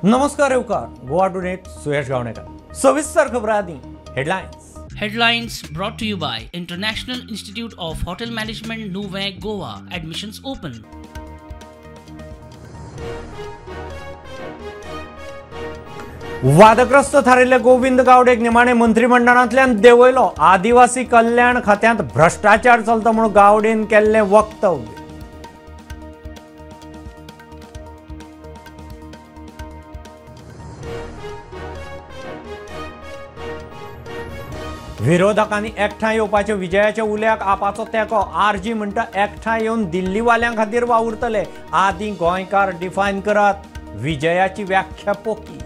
नमस्कार येवकार गोवा टुडे सुयश गावणेकर. सविस्तर खबरां आदी headlines. Headlines brought to you by International Institute of Hotel Management, Nuvem, Goa. Admissions open. वादग्रस्त थारिल्ले गोविंद गावडेक निमाणे मंत्रिमंडळांतल्यान देंवयलो. आदिवासी कल्याण खात्यांत भ्रष्टाचार चलता म्हणून गावडेन केल्लें वक्तव्य. विरोधकांनी एकठांय येवपाचे विजयाच्या उल्याक आपाचो तेंको. आरजी म्हणटा एकठांय येवन दिल्लीवाल्यां खातीर वावुरतले. आदीं गोंयकार डिफायन करात, विजयाची व्याख्या पोकी.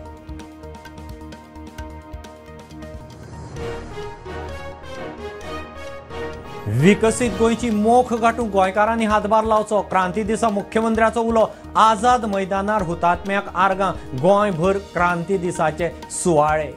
विकसीत गोंयची मोख गाठूंक गोंयकारांनी हातभार लावचो. क्रांती दिसा मुख्यमंत्र्याचो उलो. आझाद मैदानार हुतात्म्याक आर्गां. गोंयभर क्रांती दिसाचे सुवाळे.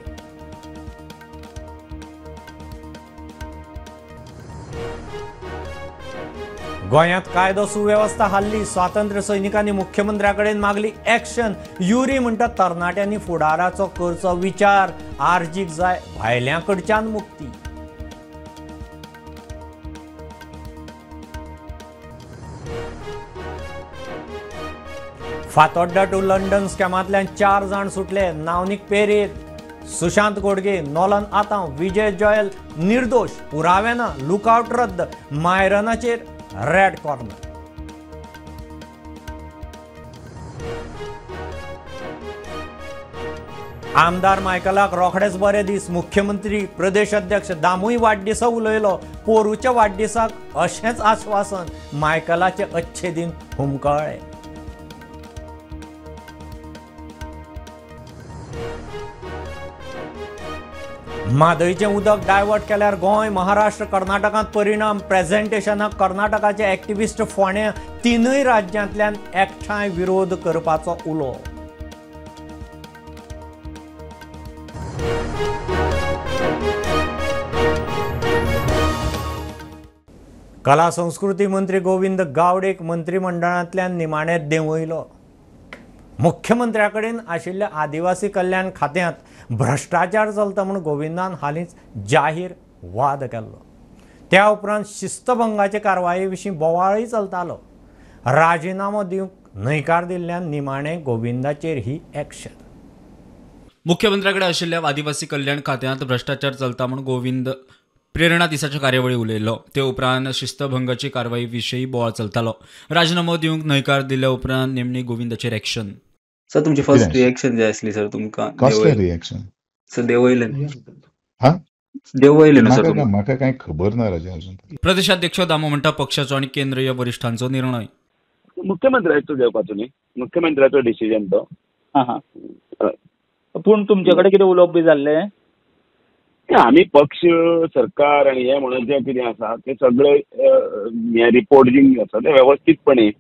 गोंयांत कायदो सुवेवस्था हाल्ली. स्वातंत्र्य सैनिकांनी मुख्यमंत्र्या कडेन मागली एक्शन. युरी म्हणटा तरणाट्यांनी फुडाराचो करचो विचार. आरजीक जाय भायल्यां कडच्यान मुक्ती. फातोड्डा टू लंडन स्कॅमांतल्यान 4 जाण सुटले. नावनीक पेरेर, सुशांत गोडगे, नॉलन आतांव, विजय जॉयल निर्दोष. पुरावे ना, लुकआउट रद्द. मायरनाचेर रेड कॉर्नर. आमदार मायकलाक रोखडेच बरे दीस. मुख्यमंत्री, प्रदेश अध्यक्ष दामूय वाडदिसा उलयलो. पोरूच्या वाडदिसाक अशेंच आश्वासन. मायकलाचे अच्छे दिन हुमकळ्ळे. म्हादयचें उदक डायवर्ट केल्यार गोंय, महाराष्ट्र, कर्नाटकांत परिणाम. प्रेझेंटेशनाक कर्नाटकाचे एक्टिविस्ट फोंड्या. 3 राज्यांतल्यान एकठांय विरोध करपाचो उलो. कला संस्कृती मंत्री गोविंद गावडेक मंत्रिमंडळांतल्यान निमाणे देंवयलो. मुख्यमंत्र्या कडेन आशिल्ल्या आदिवासी कल्याण खात्यांत भ्रष्टाचार चलता म्हूण गोविंदान हालींच जाहीर वाद केल्लो. त्या उपरांत शिस्तभंगाचे कारवाये विशीं बोवाळय चलतालो. राजिनामो दिवंक न्हयकार दिल्ल्यान निमाणे गोविंदाचेर ही एक्शन. मुख्यमंत्र्या कडेन आशिल्ल्या आदिवासी कल्याण खात्यांत भ्रष्टाचार चलता म्हूण गोविंद प्रेरणा दिसाच्या कार्यावळी उलयलो. ते उपरांत शिस्तभंगाची कारवाई विशीं बोवाळ चलतालो. राजिनामो दिवंक न्हयकार दिल्या उपरांत निमणी गोविंदाचेर एक्शन. सर, तुमची फर्स्ट रिएक्शन जे आसली सर तुमकां? कसलें रिएक्शन सर? देंवयलें हा, देंवयलें ना सर? म्हाका कांय खबर ना राजा अजून. प्रदेशाध्यक्ष दामू म्हणटा पक्षाचो आनी केंद्रीय वरिश्ठांचो निर्णय. मुख्यमंत्र्याचो घेवपाचो न्ही, मुख्यमंत्र्याचो डिसिजन तो. पूण तुमचे कडेन कितें उलोवप बी जाल्लें? आमी पक्ष, सरकार आनी हें म्हणून जें कितें आसा तें सगळें रिपोर्ट जी आसा तें वेवस्थीतपणे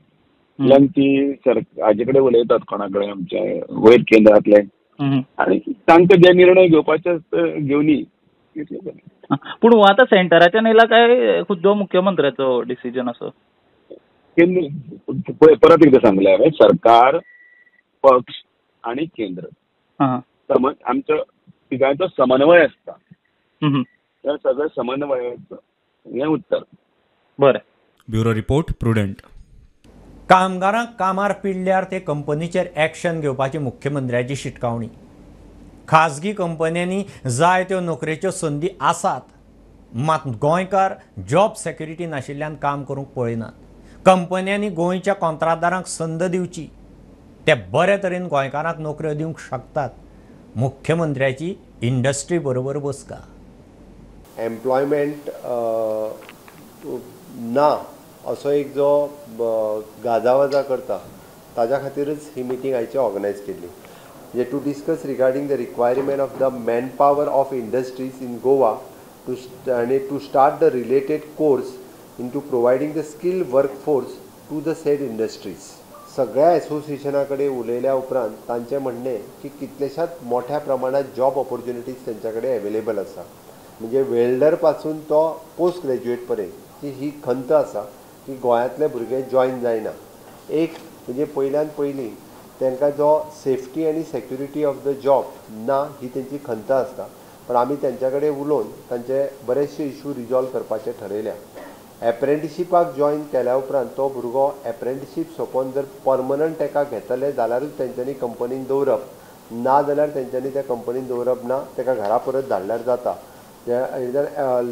ती हाजे कडेन उलयतात, कोणा कडेन आमचे वयर केंद्रांतले, आनी तांकां जे निर्णय घेवपाचे घेवनी. पूण हो आतां सेंटराच्यान येयला काय खुद्द मुख्यमंत्र्याचो डिसिजन असो? केंद्र, परत एकदां सांगलें हांवें, सरकार, पक्ष आनी केंद्र आमचो तिगांचो समन्वय आसता. त्या सगळ्या समन्वयाचो हें उत्तर. बरें. Bureau report, Prudent. कामगारांक कामार पिडल्यार ते कंपनीचेर एक्शन घेवपाची मुख्यमंत्र्याची शिटकावणी. खाजगी कंपन्यांनी जाय त्यो नोकरेच्यो संदी आसात, मात गोंयकार जॉब सेक्युरिटी नाशिल्ल्यान काम करूंक पळयनात. कंपन्यांनी गोंयच्या कोंत्रादारांक संद दिवची, ते बरे तरेन गोंयकारांक नोकऱ्यो दिवंक शकतात. मुख्यमंत्र्याची इंडस्ट्री बरोबर बसका. एम्प्लॉयमेंट ना असो एक जो गाजावाजा करता ताज्या खातीरच ही मिटींग आयची ऑर्गनायज केल्ली. म्हणजे to discuss regarding the requirement of the man power of industries in Goa to आनी to start the related course in to providing the skill work force to the said industries. सगळ्या एसोसिएशना कडेन उलयल्या उपरांत तांचें म्हणणें की कितलेशाच मोठ्या प्रमाणात जॉब ऑपॉर्च्युनिटीज तेंच्या कडेन अवेलेबल आसा. म्हणजे वेल्डर पासून तो पोस्ट ग्रॅज्युएट पर्यंत की ही खंत आसा की गोंयांतले भुरगे जॉयन जायना. एक म्हणजे पयल्यान पयलीं तांकां जो सेफ्टी आनी सेक्युरिटी ऑफ the job ना ही तेंची खंत आसता. पण आमी तेंच्या कडेन उलोवन तांचे बरेचशे इशू रिजॉल्व करपाचे ठरयल्या. एप्रेंटिशीपाक जॉयन केल्या उपरांत तो भुरगो एप्रेंटिशीप सोंपोवन जर परमनंट ताका घेतले जाल्यारूच तेंच्यांनी कंपनीन दवरप, ना जाल्यार तेंच्यांनी त्या कंपनीन दवरप ना, ताका घरा परत धाडल्यार जाता.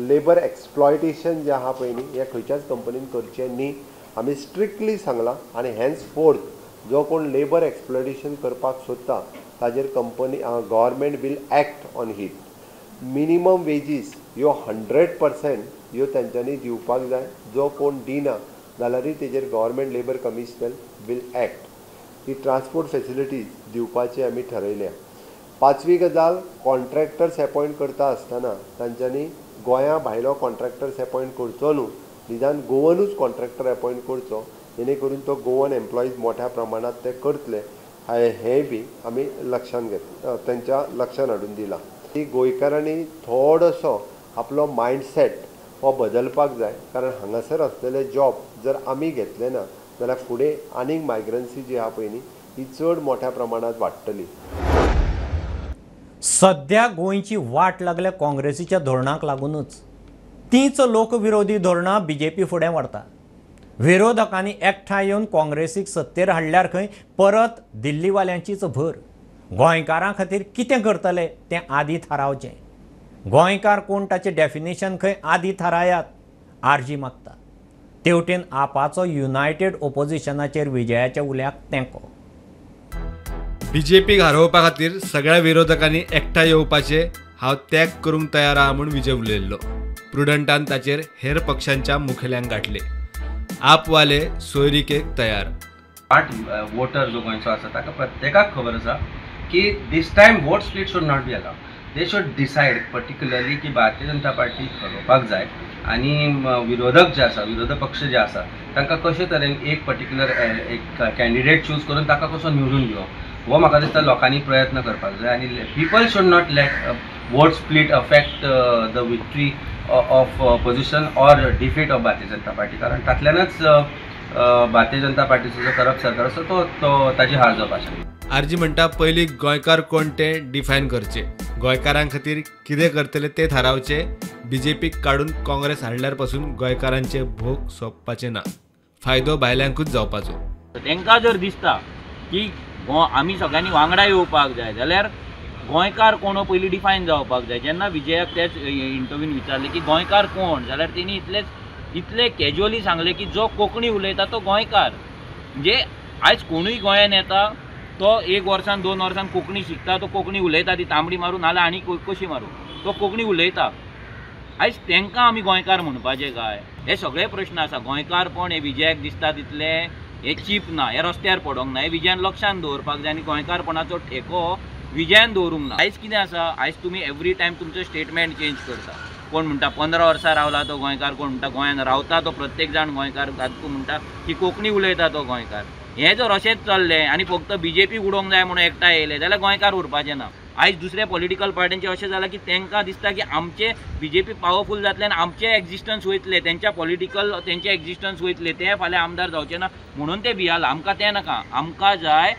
लेबर एक्सप्लॉयटेशन जें आहा पळय न्ही, हें खंयच्याच कंपनीन करचें न्ही, आमी स्ट्रिक्टली सांगलां. आनी हेन्स फोर्थ जो कोण लेबर एक्सप्लॉयटेशन करपाक सोदता ताजेर company government will act on it. Minimum wages ह्यो 100% ह्यो तेंच्यांनी दिवपाक जाय. जो कोण दिना जाल्यारूय तेजेर government labour commissioner will act. He transport facilities दिवपाची आमी ठरयल्या. पांचवी गजाल, कॉन्ट्रॅक्टर्स एपॉयंट करता आसतना तांच्यांनी गोंया भायलो कॉन्ट्रॅक्टर्स एपॉयंट करचो न्हू, निदान गोवनूच कॉन्ट्रॅक्टर एपॉयंट करचो, जेणे करून तो गोवन एम्प्लॉईज मोठ्या प्रमाणात ते करतले, हेंय बी आमी लक्षांत घेत तेंच्या लक्षांत हाडून दिलां. की गोंयकारांनी थोडोसो आपलो मायंडसेट हो बदलपाक जाय, कारण हांगासर आसलेले जॉब जर आमी घेतले ना जाल्यार फुडें आनीक मायग्रन्सी जी आहा पळय न्ही ही चड मोठ्या प्रमाणात वाडटली. सध्या गोंयची वाट लागल्या काँग्रेसीच्या धोरणाक लागूनच. तींच लोकविरोधी धोरणां बीजेपी फुडें व्हरता. विरोधकांनी एकठांय येवन काँग्रेसीक सत्तेर हाडल्यार खंय परत दिल्लीवाल्यांचीच भर. गोंयकारां खातीर कितें करतले तें आदी थारावचें. गोंयकार कोण ताचें डेफिनेशन खंय आदी थारायात, आरजी मागता. तेवटेन आपाचो युनायटेड ओपोजिशनाचेर विजयाच्या उल्याक तेंको. बीजेपीक हारोवपा खातीर सगळ्या विरोधकांनी एकठांय येवपाचे हांव त्याग करूंक तयार आहा म्हूण विजय उलयल्लो. प्रुडंटान ताचेर हेर पक्षांच्या मुखेल्यांक गांठले. आपवाले सोयरीकेक तयार. 8 वोटर जो गोंयचो आसा ताका प्रत्येकाक खबर आसा की this time vote split should not be allowed. They should decide particularly की भारतीय जनता पार्टी हरोवपाक जाय आनी विरोधक जे आसा, विरोधी पक्ष जे आसा तांकां कशे तरेन एक पर्टिक्युलर एक कॅन्डिडेट चूज करून ताका कसो निवडून दिवप हो म्हाका दिसता लोकांनी प्रयत्न करपाक जाय. आनी people should not let vote split affect the victory of opposition or defeat of Bharatiya Janata Party, कारण तातल्यानच भारतीय जनता पार्टीचो जो करप्ट सरकार आसा तो ताजी हार जावपाक शकता. आरजी म्हणटा पयलीं गोंयकार कोण ते डिफायन करचे, गोंयकारां खातीर कितें करतले ते थारावचे. बीजेपीक काडून काँग्रेस हाडल्यार पासून गोंयकारांचे भोग सोंपपाचे ना, फायदो भायल्यांकूच जावपाचो. तांकां जर दिसता की आमी सगळ्यांनी वांगडा येवपाक जाय जाल्यार गोंयकार कोण हो पयलीं डिफायन जावपाक जाय. जेन्ना विजयाक त्याच इंटरव्यून विचारलें की गोंयकार कोण, जाल्यार तेणी इतले कॅज्युअली सांगलें की जो कोंकणी उलयता तो गोंयकार. म्हणजे आयज कोणूय गोंयान येता तो एक वर्सान 2 वर्सान कोंकणी शिकता, तो कोंकणी उलयता, ती तांबडी मारूं नाल्यार आनी कशी मारूं, तो कोंकणी उलयता. आयज तांकां आमी गोंयकार म्हणपाचें काय? हे सगळे प्रश्न आसा. गोंयकारपण हे विजयाक दिसता तितलें हें चीप ना, हें रस्त्यार पडोंक ना, हें विजयान लक्षान दवरपाक जाय आनी गोंयकारपणाचो ठेको विजयान दवरूंक ना. आयज कितें आसा, आयज तुमी एवरी टायम तुमचो स्टेटमेंट चेंज करता. कोण म्हणटा 15 वर्सां रावला तो गोंयकार, कोण म्हणटा गोंयान रावता तो प्रत्येक जाण गोंयकार, तातूंत म्हणटा की कोंकणी उलयता तो गोंयकार. हें जर अशेंच चल्लें आनी फक्त बीजेपी उडोवंक जाय म्हणून एकठांय येयले जाल्यार गोंयकार उरपाचें ना. आयज दुसऱ्या पॉलिटिकल पार्ट्यांचें अशें जालां की तांकां दिसता की आमचे बीजेपी पावरफूल जातलें आनी आमचें एग्जिस्टन्स वयतलें, तेंच्या पॉलिटिकल तेंचें एग्जिस्टन्स वयतलें, ते फाल्यां आमदार जावचे ना म्हणून ते भियाला. आमकां तें नाका. आमकां जाय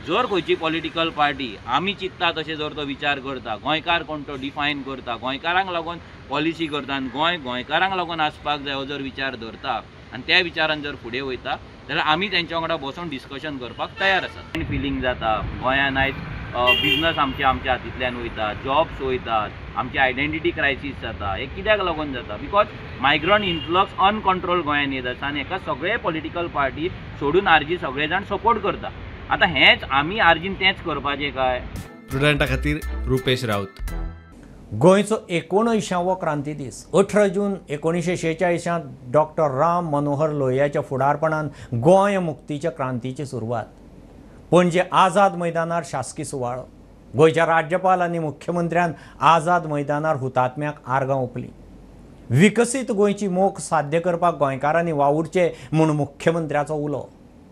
जर खंयची पॉलिटिकल पार्टी आमी चिंत्ता तशें जर तो विचार करता, गोंयकार कोण तो डिफायन करता, गोंयकारांक लागून पॉलिसी करता आनी गोंय गोंयकारांक लागून आसपाक जाय हो जर विचार धरता आनी त्या विचारान जर फुडें वयता जाल्यार आमी तेंच्या वांगडा बसून डिस्कशन करपाक तयार आसात. फिलींग जाता गोंयान आयज बिजनस आमचे आमच्या हातींतल्यान वयता, जॉब्स वयतात, आमची आयडेंटिटी क्रायसीस जाता. हें कित्याक लागून जाता? Because migrant influx uncontrol गोंयान येत आसा आनी हेका सगळे पॉलिटिकल पार्टी सोडून आरजी सगळे जाण सपोर्ट करता. आतां हेंच आमी आरजीन तेंच करपाचें काय? प्रुडंटा खातीर रुपेश राऊत. गोंयचो 89वो क्रांती दीस 18 जून 1946 डॉक्टर राम मनोहर लोहियाच्या फुडारपणान गोंय मुक्तीच्या क्रांतीची सुरवात. पणजे आझाद मैदानार शासकी सुवाळो. गोंयच्या राज्यपाल आनी मुख्यमंत्र्यान आझाद मैदानार हुतात्म्याक आर्गां ओंपली. विकसीत गोंयची मोख साध्य करपाक गोंयकारांनी वावुरचें म्हूण मुख्यमंत्र्याचो उलो.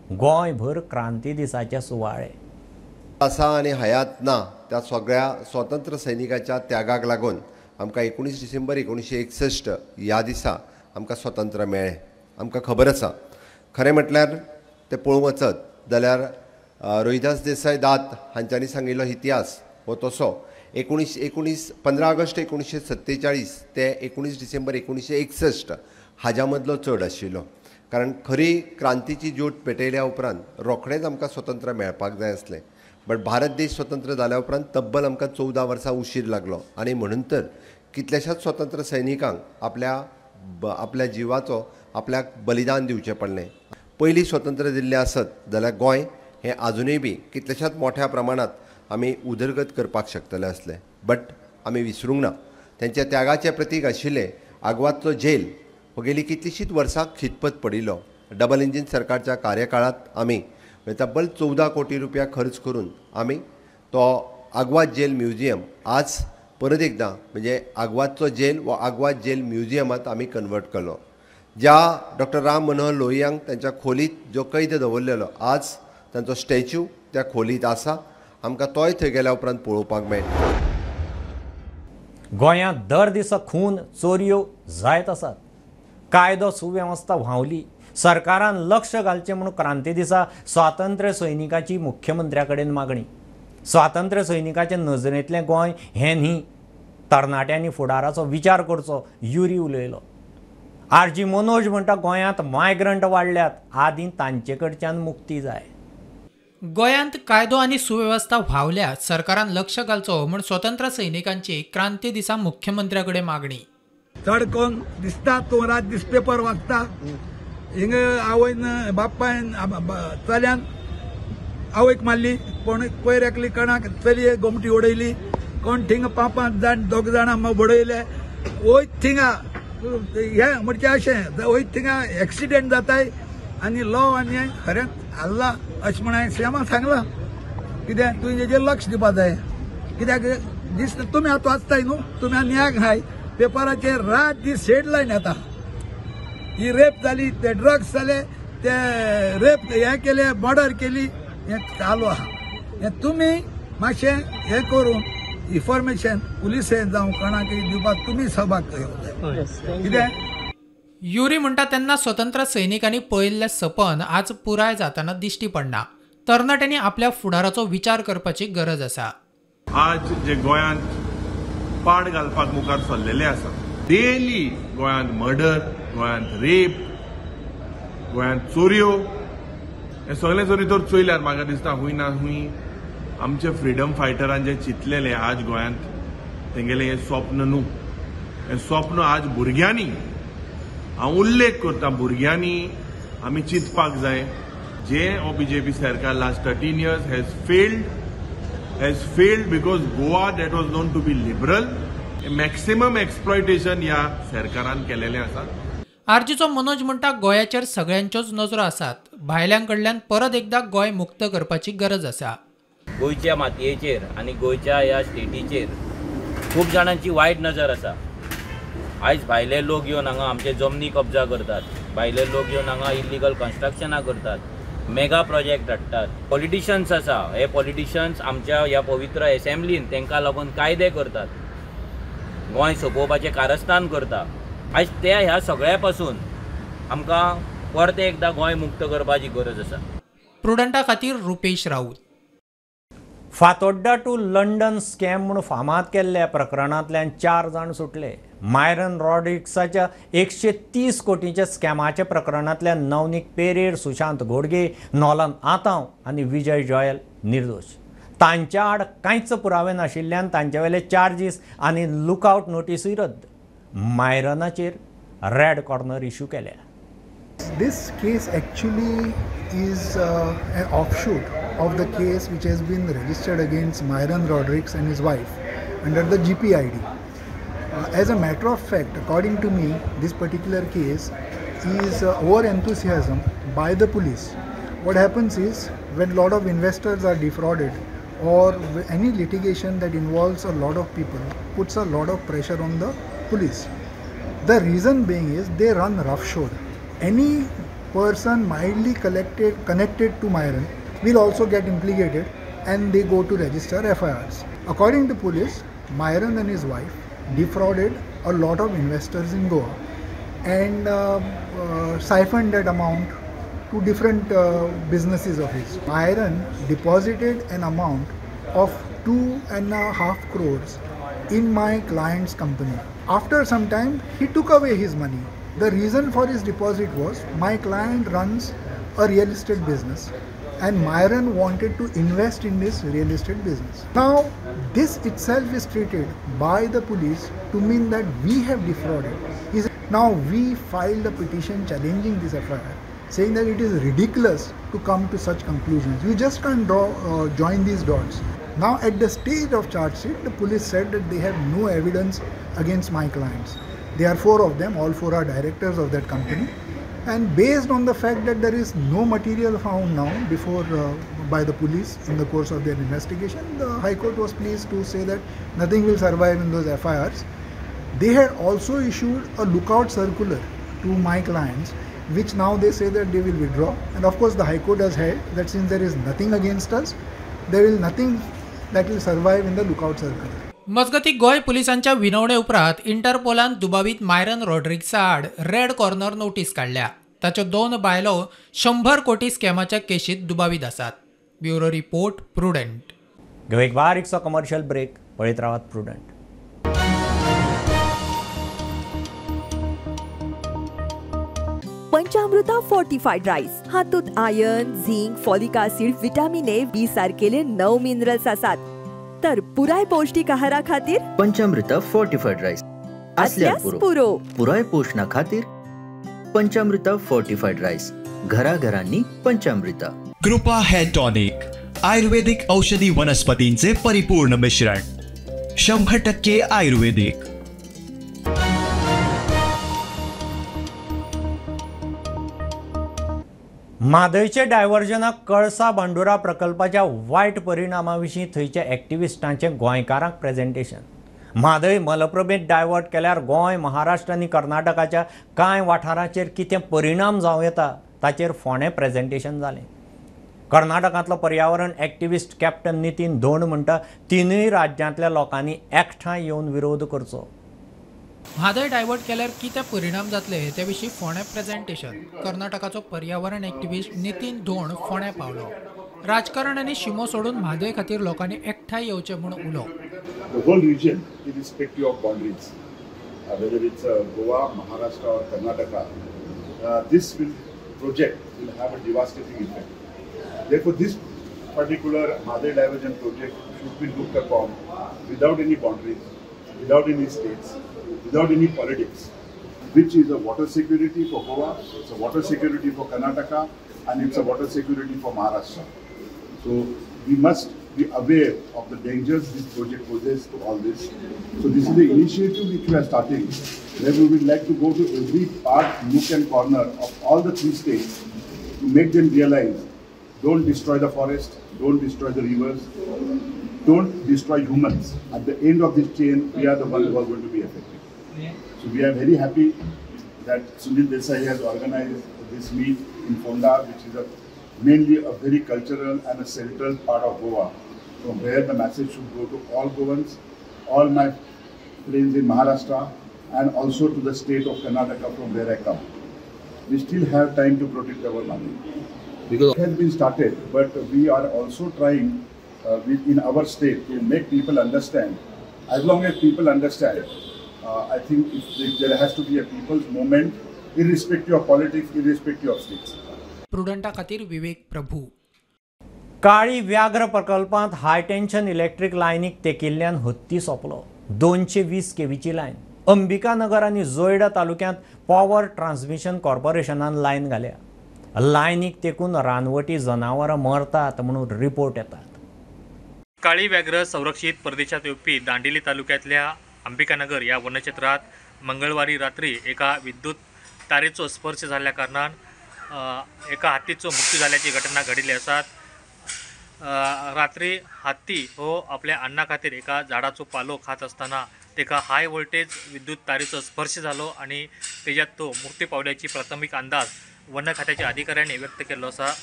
गोंयभर क्रांती दिसाचे सुवाळे आसा आनी हयात ना त्या सगळ्या स्वतंत्र सैनिकाच्या त्यागाक लागून आमकां 19 डिसेंबर 1961 ह्या दिसा आमकां स्वतंत्र मेळ्ळें. आमकां खबर आसा, खरें म्हटल्यार तें पळोवंक वचत जाल्यार रोहिदास देसाय दात हांच्यांनी सांगिल्लो इतिहास हो तसो 15 ऑगस्ट 1947 ते 19 डिसेंबर 1961 हाज्या मदलो चड आशिल्लो. कारण खरी क्रांतीची ज्योत पेटयल्या उपरांत रोखडेंच आमकां स्वतंत्र मेळपाक जाय आसलें, बट भारत देश स्वतंत्र जाल्या उपरांत तब्बल आमकां 14 वर्सां उशीर लागलो आनी म्हणून तर कितल्याशाच स्वतंत्र सैनिकांक आपल्या जिवाचो आपल्याक बलिदान दिवचें पडलें. पयलीं स्वतंत्र दिल्लें आसत जाल्यार गोंय हें आजुनूय बी कितल्याशाच मोठ्या प्रमाणांत आमी उदरगत करपाक शकतले आसले, बट आमी विसरूंक ना तेंच्या त्यागाचें प्रतीक आशिल्लें आगवादचो जेल हो गेली कितलीशींच वर्सां खितपत पडिल्लो. डबल इंजीन सरकारच्या कार्यकाळांत आमी तब्बल 14 कोटी रुपया खर्च करून आमी तो आगवाद जेल म्युझियम आज परत एकदां म्हणजे आगवादचो जेल वा आगवाद जेल म्युझियमांत आमी कन्वर्ट केलो. ज्या डॉक्टर राम मनोहर लोहियांक तांच्या खोलीत जो कैद दवरलेलो आज तांचो स्टॅच्यू त्या खोलीत आसा, आमकां तोय थंय गेल्या उपरांत पळोवपाक मेळटा. गोंयांत दर दिसा खून चोरयो जायत आसात. कायदो सुवेवस्था व्हांवली. सरकारान लक्ष घालचें म्हूण क्रांती दिसा स्वातंत्र्य सैनिकाची मुख्यमंत्र्या कडेन मागणी. स्वातंत्र्य सैनिकाचे नजरेंतलें गोंय हें न्ही, तरणाट्यांनी फुडाराचो विचार करचो, युरी उलयलो. आर जी मनोज म्हणटा गोंयांत मायग्रंट वाडल्यात, आदीं तांचे कडच्यान मुक्ती जाय. गोंयांत कायदो आनी सुवेवस्था व्हांवल्या, सरकारान लक्ष घालचो म्हूण स्वतंत्र सैनिकांची क्रांती दिसा मुख्यमंत्र्या कडेन मागणी. चड करून दिसता तूं रात दीस पेपर वाचता, हिंगा आवयन बापायन चल्यान आवयक मारली, कोण पयर एकली कणाक चलये गोमटी उडयली, कोण थिंगा 5 5 जाण 2 जाणां बडयले. वयत थिंगा हे म्हणजे अशें वयत थिंगा एक्सिडेंट जाताय आनी लॉ आनी खरेंच हाल्ला अशें म्हण हांवें सीएमाक सांगलां. कित्याक तुवें हेजेर लक्ष दिवपा जाय, कित्याक दीस तुमी आतां वाचताय न्हू, तुमी आनी न्याक हाय पेपराचेर रात दीस हेडलायन येता, ही रेप जाली, ते ड्रग्स जाले, ते रेप हे केले, मर्डर केली, हें चालू आहा. हें तुमी मातशें हें करून इन्फॉर्मेशन पुलिसेन जावं कोणाक दिवपाक तुमी सहभाग घेवंक. कितें युरी म्हणटा तेन्ना स्वतंत्र सैनिकांनी पळयल्लें सपन आज पुराय जाताना दिश्टी पडना. तरणाट्यांनी आपल्या फुडाराचो विचार करपाची गरज आसा. आज जे गोंयांत पाड घालपाक मुखार सरलेले आसा, डेली गोंयांत मर्डर, गोंयांत रेप, गोंयांत चोरयो, हे सगळें जरी तर चोयल्यार म्हाका दिसता हुंय ना हुंय आमचे फ्रिडम फायटरान जे चिंतलेले आज गोंयांत तेंगेलें हें स्वप्न न्हू, हें स्वप्न आज भुरग्यांनी, हांव उल्लेख करता भुरग्यांनी आमी चिंतपाक जाय. जे हो बीजेपी सरकार last 13 years has failed because Goa that was known to be liberal, maximum exploitation ह्या सरकारान केलेलें आसा. आरजीचो मनोज म्हणटा गोंयाचेर सगळ्यांच्योच नजरो आसात, भायल्यां कडल्यान परत एकदा गोंय मुक्त करपाची गरज आसा. गोंयच्या मातयेचेर आनी गोंयच्या ह्या स्टेटीचेर खूब जाणांची वायट नजर आसा. आयज भायले लोक येवन हांगा आमचे जमनी कब्जा करतात, भायले लोक येवन हांगा इल्लिगल कन्स्ट्रक्शनां करतात, मेगा प्रोजेक्ट हाडटात. पॉलिटिशन्स आसा, हे पॉलिटिशन्स आमच्या ह्या पवित्र एसेंब्लीन तांकां लागून कायदे करतात, गोंय सोंपोवपाचें कारस्थान करता. आयज त्या ह्या सगळ्या पासून आमकां परतें एकदां गोंय मुक्त करपाची गरज आसा. प्रुडंटा खातीर Rupesh Raut. Fatorda to London scam म्हूण फामाद केल्ल्या प्रकरणांतल्यान 4 जाण सुटले. Myron रॉड्रिक्साच्या 130 कोटींच्या स्कॅमाच्या प्रकरणांतल्यान Navnik Pierre, Sushant घोडगे, Nolan आतांव आनी विजय जॉयल निर्दोश. तांच्या आड कांयच पुरावे नाशिल्ल्यान तांचे वेले चार्जीस आनी लुकआवट नोटीसूय रद्द. मायरनाचेर रेड कॉर्नर इश्यू केल्या. This case actually is an offshoot of the case which has been registered against Myron Rodrigues and his wife under the GPID. As a matter of fact, according to me, this particular case is over-enthusiasm by the police. What happens is, when a lot of investors are defrauded or any litigation that involves a lot of people puts a lot of pressure on the police. The reason being is they run roughshod. Any person mildly connected to Myron will also get implicated and they go to register FIRs. According to police, Myron and his wife defrauded a lot of investors in Goa and siphoned that amount to different businesses of his. Myron deposited an amount of 2.5 crores in my client's company. After some time, he took away his money. The reason for his deposit was my client runs a real estate business and Myron wanted to invest in this real estate business. Now, this itself is treated by the police to mean that we have defrauded. Now, we filed a petition challenging this FIR, saying that it is ridiculous to come to such conclusions. You just can't join these dots. Now, at the stage of charge sheet, the police said that they have no evidence against my clients. There are 4 of them, all 4 are directors of that company. And based on the fact that there is no material found now before by the police in the course of their investigation, the High Court was pleased to say that nothing will survive in those FIRs. They had also issued a lookout circular to my clients, which now they say that they will withdraw. And of course, the High Court has held that since there is nothing against us, there will nothing that will survive in the lookout circular. मजगती गोंय पुलिसांच्या विनवणे उपरांत इंटरपोलान दुबावीत Myron रॉड्रिग्सा आड red corner notice काडल्या. ताच्यो 2 बायलो 100 कोटी स्कॅमाच्या केशीत दुबावीत आसात. Bureau report, Prudent. घेऊ एक बारीकसो कमर्शियल ब्रेक. पळयत रावात प्रुडंट. पंचामृता फोर्टिफाईड राईस हातूंत iron, zinc, folic acid, vitamin A, B सारकेले 9 मिनरल्स आसात. तर पुराय पौष्टिक आहारा खातीर पंचामृता फोर्टिफाईड राईस असल्यार पुरो. पुराय पोषणा खातीर पंचामृता फोर्टिफाईड राईस, घराघरांनी पंचामृता. कृपा हेअर टॉनिक, आयुर्वेदिक औषधी वनस्पतींचे परिपूर्ण मिश्रण, 100% आयुर्वेदिक. म्हादयचे डायव्हर्जनाक कळसा भांडुरा प्रकल्पाच्या वायट परिणामा विशीं थंयच्या एक्टिविस्टांचें गोंयकारांक प्रेजेंटेशन. म्हादय मलप्रभेंत डायवर्ट केल्यार गोंय, महाराष्ट्र आनी कर्नाटकाच्या कांय वाठारांचेर कितें परिणाम जावं येता ताचेर फोंडें प्रेजेंटेशन जालें. कर्नाटकांतलो पर्यावरण एक्टिविस्ट कॅप्टन नितीन धोंड म्हणटा तिनूय राज्यांतल्या लोकांनी एकठांय येवन विरोध करचो. म्हादय डायवर्ट केल्यार कितें परिणाम जातले ते विशीं फोंडें प्रेजेंटेशन. कर्नाटकाचो पर्यावरण एक्टिविस्ट नितीन धोंड फोंडें पावलो. राजकारण आनी शिमो सोडून म्हादय खातीर लोकांनी एकठांय येवचें म्हूण उलो. The whole region, irrespective of boundaries, whether it's Goa, Maharashtra or Karnataka, this project will have a devastating effect. Therefore, this particular Mhadei diversion project should be looked upon without any boundaries, without any states, without any politics, which is a water security for Goa, it's a water security for Karnataka, and it's a water security for Maharashtra. So we must be aware of the dangers this project poses to all this. So this is the initiative which we are starting, where we would like to go to every part, nook and corner of all the 3 states to make them realize, don't destroy the forest, don't destroy the rivers, don't destroy humans. At the end of this chain, we are the ones who are going to be affected. So we are very happy that Sunil Desai has organized this meet in Fonda, which is mainly a very cultural and a central part of Goa, from where the message should go to all Goans, all my friends in Maharashtra, and also to the state of Karnataka from where I come. We still have time to protect our money. Because it has been started, but we are also trying in our state to make people understand. As long as people understand, I think if there has to be a people's movement, irrespective of politics, irrespective of states. प्रुडंटा खातीर विवेक प्रभू. काळी व्याघ्र प्रकल्पांत हाय tension electric लायनीक तेकिल्ल्यान हत्ती सोंपलो. 220 केवीची line Ambikanagar आनी जोयडा तालुक्यांत power transmission कॉर्पोरेशनान line घाल्या. लायनीक तेकून रानवटी जनावरां मरतात म्हणून रिपोर्ट येतात. काळी व्याघ्र संरक्षित प्रदेशात येवपी दांडेली तालुक्यांतल्या अंबिकानगर ह्या वनक्षेत्रात मंगळवारी रात्री एका विद्युत तारेचो स्पर्श जाल्ल्या कारणान एका हत्तीचो मृत्यू जाल्ल्याची घटना घडिल्ली आसात. रात्री हत्ती हो आपल्या अन्ना खातीर एका झाडाचो पालो खात आसतना ताका हाय वोल्टेज विद्युत तारेचो स्पर्श जालो आनी तेज्यात तो मृत्यू पावल्याची प्राथमीक अंदाज वन खात्याच्या अधिकाऱ्यांनी व्यक्त केल्लो आसा.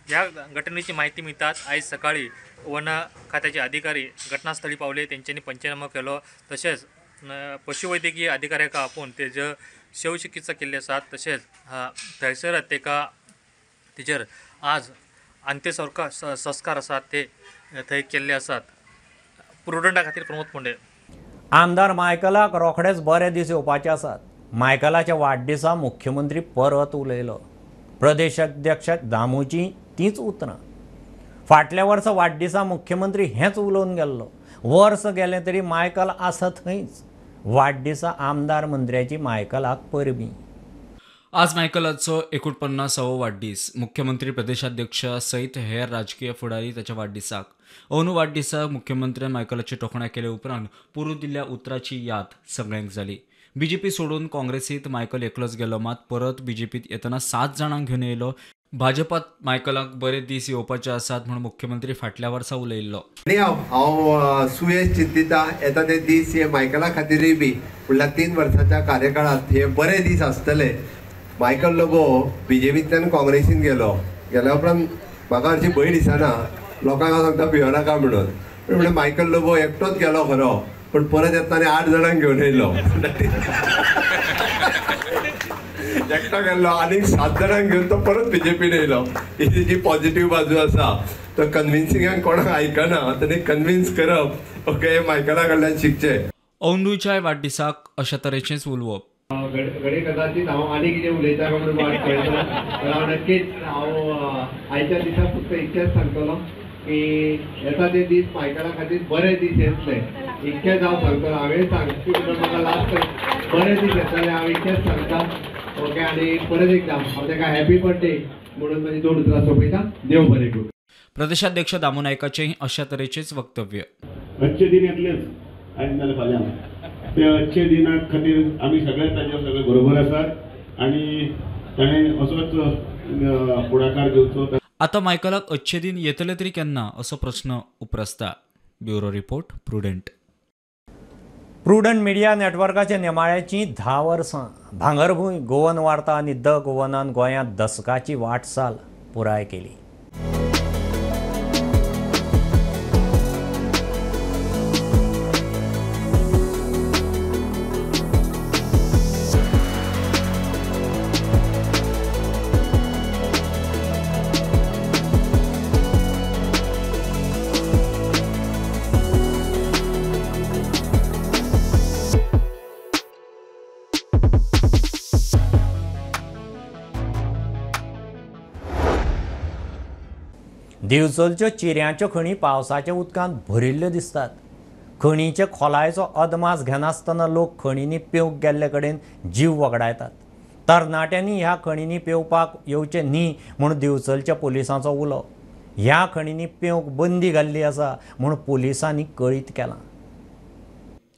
ह्या घटनेची माहिती मिळतात आयज सकाळी वन खात्याचे अधिकारी घटनास्थळी पावले, तेंच्यांनी पंचनामो केलो, तशेंच पशुवैद्यकीय अधिकाऱ्याक आपोवन तेजो शवचिकित्सा केल्ली आसा. तशेंच थंयसर ताका तेजेर आज अंत्यसंस्कार संस्कार आसात ते थंय केल्ले आसात. प्रुडंटा खातीर प्रमोद फोंडे. आमदार मायकलाक रोखडेच बरे दीस येवपाचे आसात. मायकलाच्या वाडदिसा मुख्यमंत्री परत उलयलो. प्रदेश अध्यक्ष दामूची तीच उतरां. फाटल्या वर्सा वाडदिसा मुख्यमंत्री हेंच उलोवन गेल्लो. वर्स गेलें तरी मायकल आसा थंयच. वाडदिसा आमदार मंत्र्याची मायकलाक परबी. आज मायकलाचो 49वो वाडदीस. मुख्यमंत्री, प्रदेशाध्यक्ष सयत हेर राजकीय फुडारी ताच्या वाडदिसाक. अंदू वाडदिसाक मुख्यमंत्र्यान मायकलाची तोखणाय केले उपरांत पोरूं दिल्ल्या उतराची याद सगळ्यांक जाली. बीजेपी सोडून काँग्रेसीत मायकल एकलोच गेलो, मात परत बीजेपीत येतना 7 जाणांक घेवन येयलो. भाजपात मायकलाक बरे दीस येवपाचे आसात म्हूण मुख्यमंत्री फाटल्या वर्सा उलयल्लो. आनी हांव सुयेश चिंतिता येता ते दीस हे मायकला खातीरूय बी फुडल्या 3 वर्साच्या कार्यकाळांत हे बरे दीस आसतले. मायकल लोबो बीजेपींतल्यान काँग्रेसीन गेलो. गेल्या उपरांत म्हाका हरशीं भंय दिसना, लोकांक हांव सांगता भियोनाका म्हणून. पूण म्हणलें मायकल लोबो एकटोच गेलो खरो, पूण परत येतना आनी 8 जाणांक घेवन येयलो. एकटो गेल्लो आनी 7 जाणांक घेवन तो परत बीजेपीन येयलो. ही जी पॉझिटिव्ह बाजू आसा, तो कन्विन्सिंगाक कोणाक आयकना, ताणें कन्विन्स करप ओके मायकला कडल्यान शिकचें. अंदूच्याय वाडदिसाक अशा तरेचेंच उलोवप. घडये कदाचित हांव आनी कितें उलयता काय म्हणून वाट पळयता, पण हांव नक्कीच हांव आयच्या दिसा फक्त इतकेंच सांगतलो की येता ते दीस मायकला खातीर बरे दीस येतले, इतकेंच हांव सांगतलो. हांवें सांगची म्हणून म्हाका लास्ट बरे दीस येतले हांव इतकेंच सांगता ओके. आनी परत एकदां हांव ताका हॅपी बर्थडे म्हणून म्हजी 2 उतरां सोंपयता. देव बरें करूं. प्रदेशाध्यक्ष दामू नायकाचेंय अशा तरेचेंच वक्तव्य. अच्छे दिन येतलेच आयज नाजाल्यार फाल्यां. ते अच्छे दिना खातीर आमी सगळे ताजे सगळे बरोबर आसात आनी ताणें असोच फुडाकार घेवचो. आतां मायकलाक अच्छे दिन येतले तरी केन्ना असो प्रस्न उप्रासता. Bureau report, Prudent. Prudent media नेटवर्काच्या नेमाळ्याची 10 वर्सां. भांगरभूंय, गोवन वार्ता आनी the गोवनान गोंयांत दसकाची वाटचाल पुराय केली. दिवचलच्यो चिऱ्यांच्यो खणी पावसाच्या उदकांत भरिल्ल्यो दिसतात. खणीचे खोलायेचो अदमास घेनासतना लोक खणींनी पेंवंक गेल्ले कडेन जीव वगडायतात. तरणाट्यांनी ह्या खणींनी पेंवपाक येवचें न्ही म्हूण दिवचलच्या पुलिसांचो उलो. ह्या खणींनी पेंवंक बंदी घाल्ली आसा म्हूण पुलिसांनी कळीत केलां.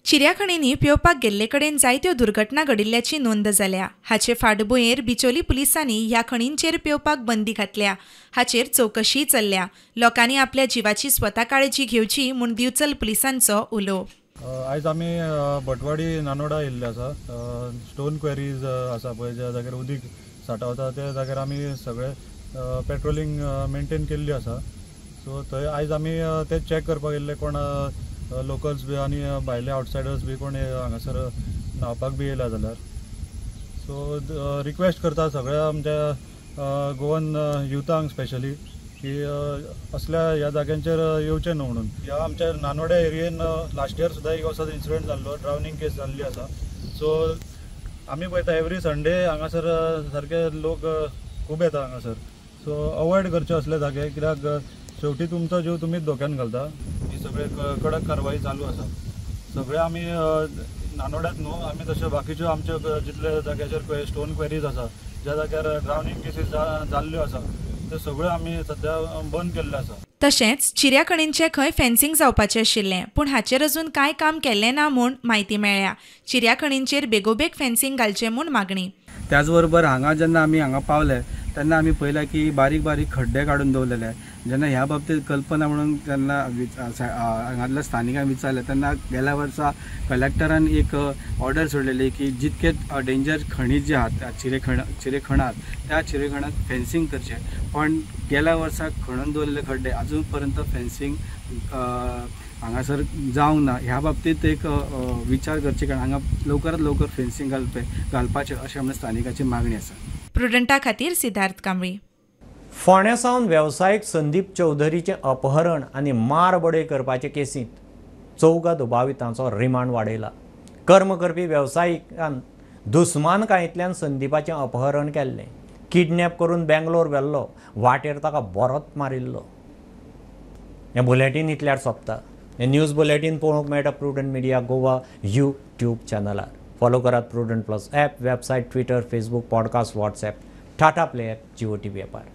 चिऱ्या खणींनी पेंवपाक गेल्ले कडेन जायत्यो दुर्घटना घडिल्ल्याची नोंद जाल्या. हाचे फाटभुंयेर बिचोली पुलिसांनी ह्या खणींचेर पेंवपाक बंदी घातल्या. हाचेर चवकशीय चल्ल्या. लोकांनी आपल्या जिवाची स्वता काळजी घेवची म्हूण दिवचल पुलिसांचो उलो. आयज आमी भटवाडी नानोडा येयल्ले आसा. स्टोन क्वेरीज आसा पळय, ज्या जाग्यार उदीक साठावता त्या जाग्यार आमी सगळे पेट्रोलिंग मेंटेन केल्ली आसा. सो थंय आयज आमी ते चॅक करपाक येयल्ले, कोण लोकल्स बी आनी भायले आवटसायडर्स बी कोण हांगासर न्हांवपाक बी येयला जाल्यार. सो रिक्वेस्ट करता सगळ्या आमच्या गोवन युथांक स्पेशली की असल्या ह्या जाग्यांचेर येवचें न्हू म्हणून. ह्या आमच्या नानोड्या एरियेन लास्ट इयर सुद्दां एक असो इन्सिडंट जाल्लो, ड्रावनिंग केस जाल्ली आसा. सो आमी पळयता एवरी संडे हांगासर सारके लोक खूब येता हांगासर. सो अवॉयड करचे असले जागे, कित्याक शेवटी तुमचो जीव तुमीच धोक्यान घालता. ही सगळे कडक कारवाई चालू आसा. सगळे आमी नानोड्यात न्हू, आमी तशे बाकीच्यो आमच्यो जितले जाग्याचेर स्टोन क्वेरीज आसा, ज्या जाग्यार ड्रावनिंग केसीस जाल्ल्यो आसा, ते सगळ्यो आमी सद्या बंद केल्ले आसा. तशेंच चिऱ्या खणींचें खंय फेन्सिंग जावपाचें आशिल्लें, पूण हाचेर अजून कांय काम केल्लें ना म्हूण म्हायती मेळ्ळ्या. चिऱ्या खणींचेर बेगोबेग फेन्सिंग घालचें म्हूण मागणी. त्याचबरोबर हांगा जेन्ना आमी हांगा पावले तेन्ना आमी पळयलें की बारीक बारीक खड्डे काडून दवरलेले. जेन्ना ह्या बाबतीत कल्पना म्हणून तेन्ना हांगातल्या स्थानिकांक विचारलें तेन्ना गेल्या वर्सा कलेक्टरान एक ऑर्डर सोडलेली की जितके डेंजर खणी जे आहात चिरेखण आहात त्या चिरेखणाक फेन्सिंग करचें. पण गेल्या वर्सा खणून दवरलेले खड्डे अजून पर्यंत फेन्सिंग हांगासर जावंक ना. ह्या बाबतीत एक विचार करचे, कारण हांगा लवकरात लवकर फेन्सिंग घालपाचें अशें आमच्या स्थानिकाची मागणी आसा. प्रुडंटा खातीर सिद्धार्थ कांबळी. फोंड्या सावन वेवसायीक संदीप चौधरीचें अपहरण आनी मारबडय करपाचे केसींत 4 दुबावितांचो रिमांड वाडयला. कर्म करपी वेवसायिकान दुस्मानकायेंतल्यान संदीपाचें अपहरण केल्लें. किडनॅप करून बेंगलोर व्हेल्लो. वाटेर ताका बरोच मारिल्लो. हें बुलेटीन इतल्यार सोंपता. हें न्यूज बुलेटीन पळोवंक मेळटा प्रुडंट मिडिया गोवा यूट्यूब चॅनलार. फॉलो करात Prudent plus app, website, Twitter, Facebook, podcast, WhatsApp, Tata Play app, Jio TV ॲपार.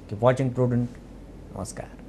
Keep watching Prudent. नमस्कार.